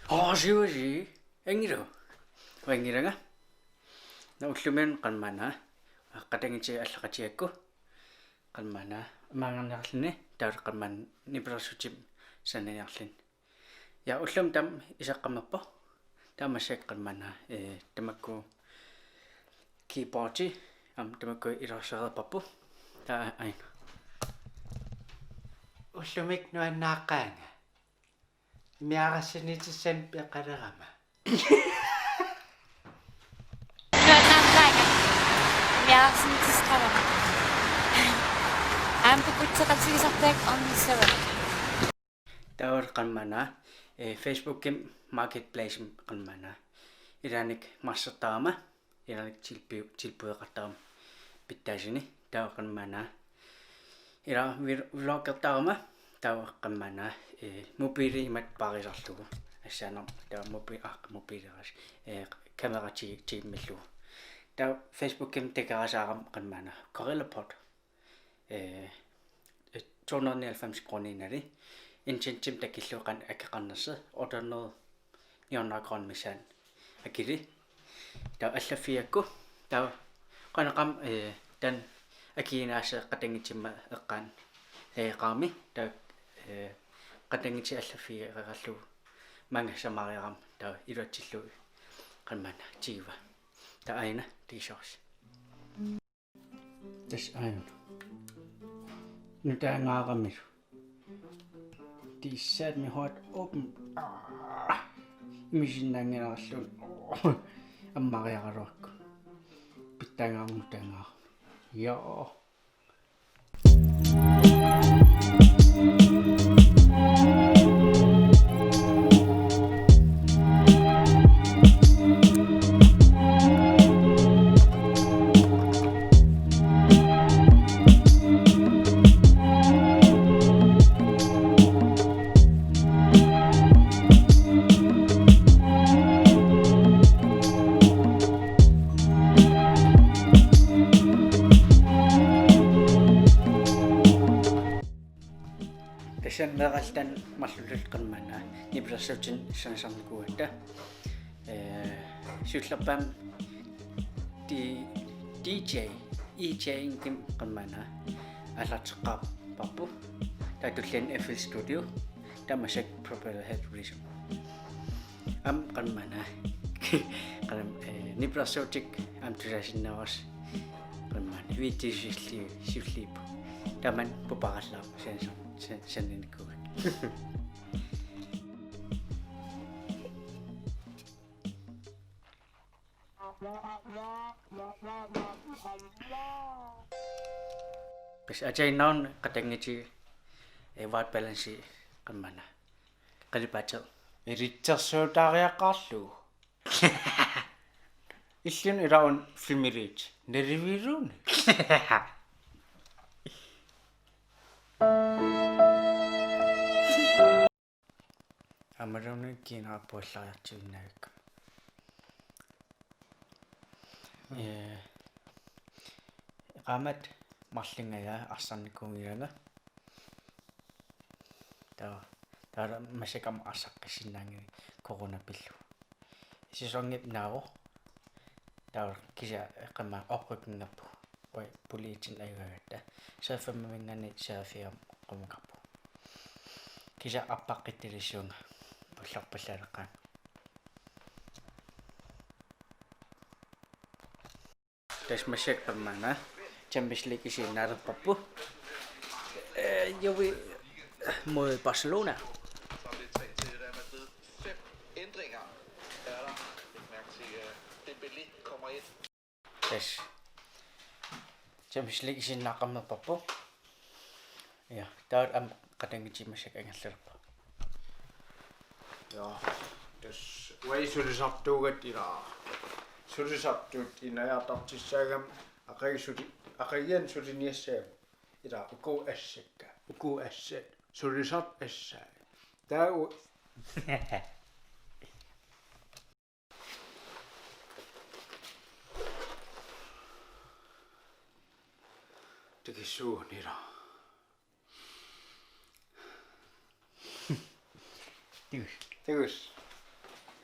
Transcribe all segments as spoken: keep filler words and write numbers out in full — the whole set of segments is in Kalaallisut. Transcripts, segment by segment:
Aasiusi, angilu. Anngilanga. Naa ullumikkut qanmaanna. Qatanngutit allaqatigigakku. Qanmaanna. Maanngarniarluni. Taava qanmaanna nipilersuutit sanaaniarluni. Ja ullumi taama iseqqammerpoq. Taava massakkut qanmaanna, eh, tamakku keyboardi, aamma tamakku iluarsereerparput. Taava aana. Ullumikkut nuannaaqqaanga. Immiarassinitissannut peqalerama. Nuannaaqqaanga. Immiarassinitissaqarama. Aamma pukutseqatigisartaak ornissavara. Taava qanmaanna, eh, Facebookimi marketplacemi qanmaanna. Ilaanni marsertarama, ilaanni tilpi-, tilpueqartarama pitsaasuni. Taava qanmaanna. Ila vil-, vloggertarama, taava qanmaanna, eh, mobiili imatut paarisarlugu. Assaanam, taava mobi-, ah, mobiileras, eh, kamera ti-, tiimmillugu. Taava Facebookimi takerasaarama qanmaanna. Gorillapod. Eh, to hundrede og nioghalvfems kroner inali. En time takillugu qanoq akeqarnersoq, otte hundrede, ni hundrede kroner missaani akili. Taava allaffigigakku, taava qanoq aamma, eh, taanna akiginaassaq qatanngutimma eqqaani, eh, qaami, taava, eh, qatanngutit allaffigereerallugu maanga samariarama, taava iluatsillugu qanmaanna tigivaa. Taava aana tikisoris. Tassa aajuna. Nutaangaaramilu. Tissat mi hot open. Ah. Misinnaanngilaraluunniit. Oh. Ammariaraluakku. Pitsaangaarama nutaangaarami. Joo. Tassami meeraaltaan marluulluta qanmaanna nipilersuutinik sananisarnikuugatta. Eh, siullerpaamik D-, D J, E J-imi qanmaanna aallarteqqaarparput. Taava tulliani F L Studio, taava massakkut Propeller Head Rhythm. Aamma qanmaanna. Qanam, eh, nipilersuutit aamma tusaasinnaavasi. Qanmaanna. Video siulli-, siulliupput. Tamanna puparallaa san-, san-, sananinikuuakka. Tassa aatsaannguaq qatanngutit, eh, white balance qanmaanna. Qalipaatit. Ilitsersuutaariaqarlugu. Illit una ilaat una filmiliit. Neriviluun. Aammaluunniit kiinara puallariartuinnavikka. Eh, qaammat marlunngajaa arsarnikuunngilanga. Taava, taava massakkut aamma arsaqqissinnaanngilanga corona pillugu. Sæsonip naavoq. Taava kisianni qanmaanna oprykkinngappugut. Oi, politiinit ajugaagatta. Serie femiminngaanniit serie fire qummukarpugut. Kisianni arpaqqittalissuunga. Pullorpallaaleqqaanga. Tassa massakkut qanmaanna Champions League isiginnaalerparput. Eh, Juve mod Barcelona. Ændringer er der. Læg mærke til, øh, Dembélé kommer ind. Tassa Champions League isiginnaaqqammerparput. Ja, taava aamma qatanngutit massakkut angerlarput. Ja, tassa uagut sulisartuugatta ilaa. Sulisartuut inajaattartussaagami aqagu suli-, aqaguani suliniassagami. Ilaa uku assakka, uku assat, sulisartut assaat. Taava u- Tikissuunera. Tikus. Tikus.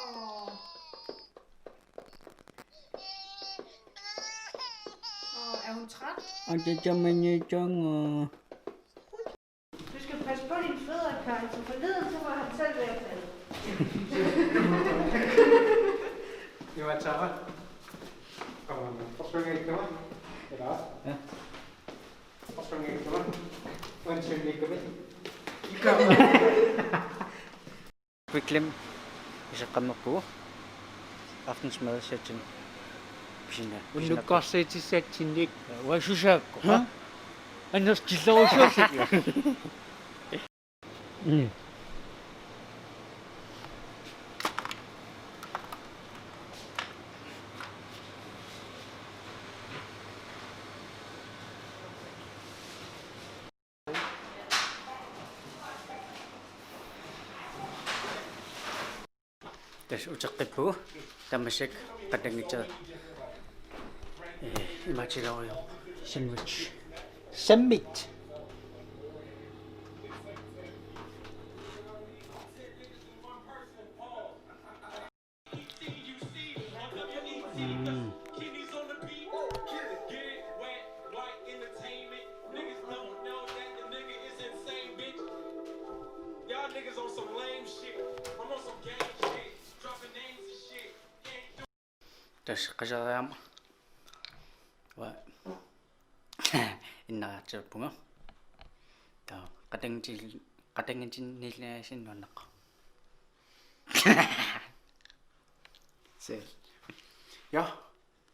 Åh. Åh, er hun træt? Og det gør man jo ikke, og Du skal passe på dine fødder, Karl, for forleden så var han selv ved at falde. Iwa Tara. Come on, man. What's going on? Come on. Get up. Yeah. What's going on? Come on. One, two, three, come on. Come on. Quick Glim iseqqammerpugut. Aftensmad session. Pisina. Unnukkorsiitissatsinik. Uasusaakko. Ha? Annertillerussuarsi. Mm. Tassa uteqqippugut tamassi qatanngutit, eh, imaatigalugu sandwich. Sandwich. Mm. Tassa qaseriarama. Uanga innariartilerpunga. Taava qatannguti-, qatanngutinniilaarsinnaanngilaq. Se. Ja.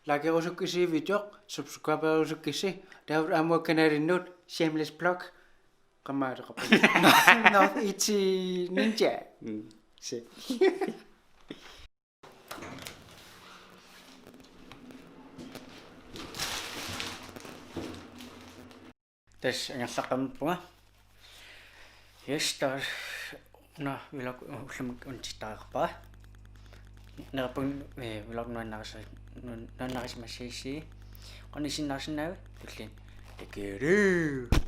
Likerusukkussi video, subscriberusukkissi, taava aamma kanalinnut shameless plug. Qamaateqarpoq. North East Ninja. Mm. Se. Tassa angerlaqqammerpunga. Yes, taava una vlog ullumikkut unnussittariaqarpara. Neriuppunga, eh, vlog nuannarisi-, nuan-, nuannarisimassagisi. Qanoq issinnaarsinnaavat? Tulliani. Takuuk.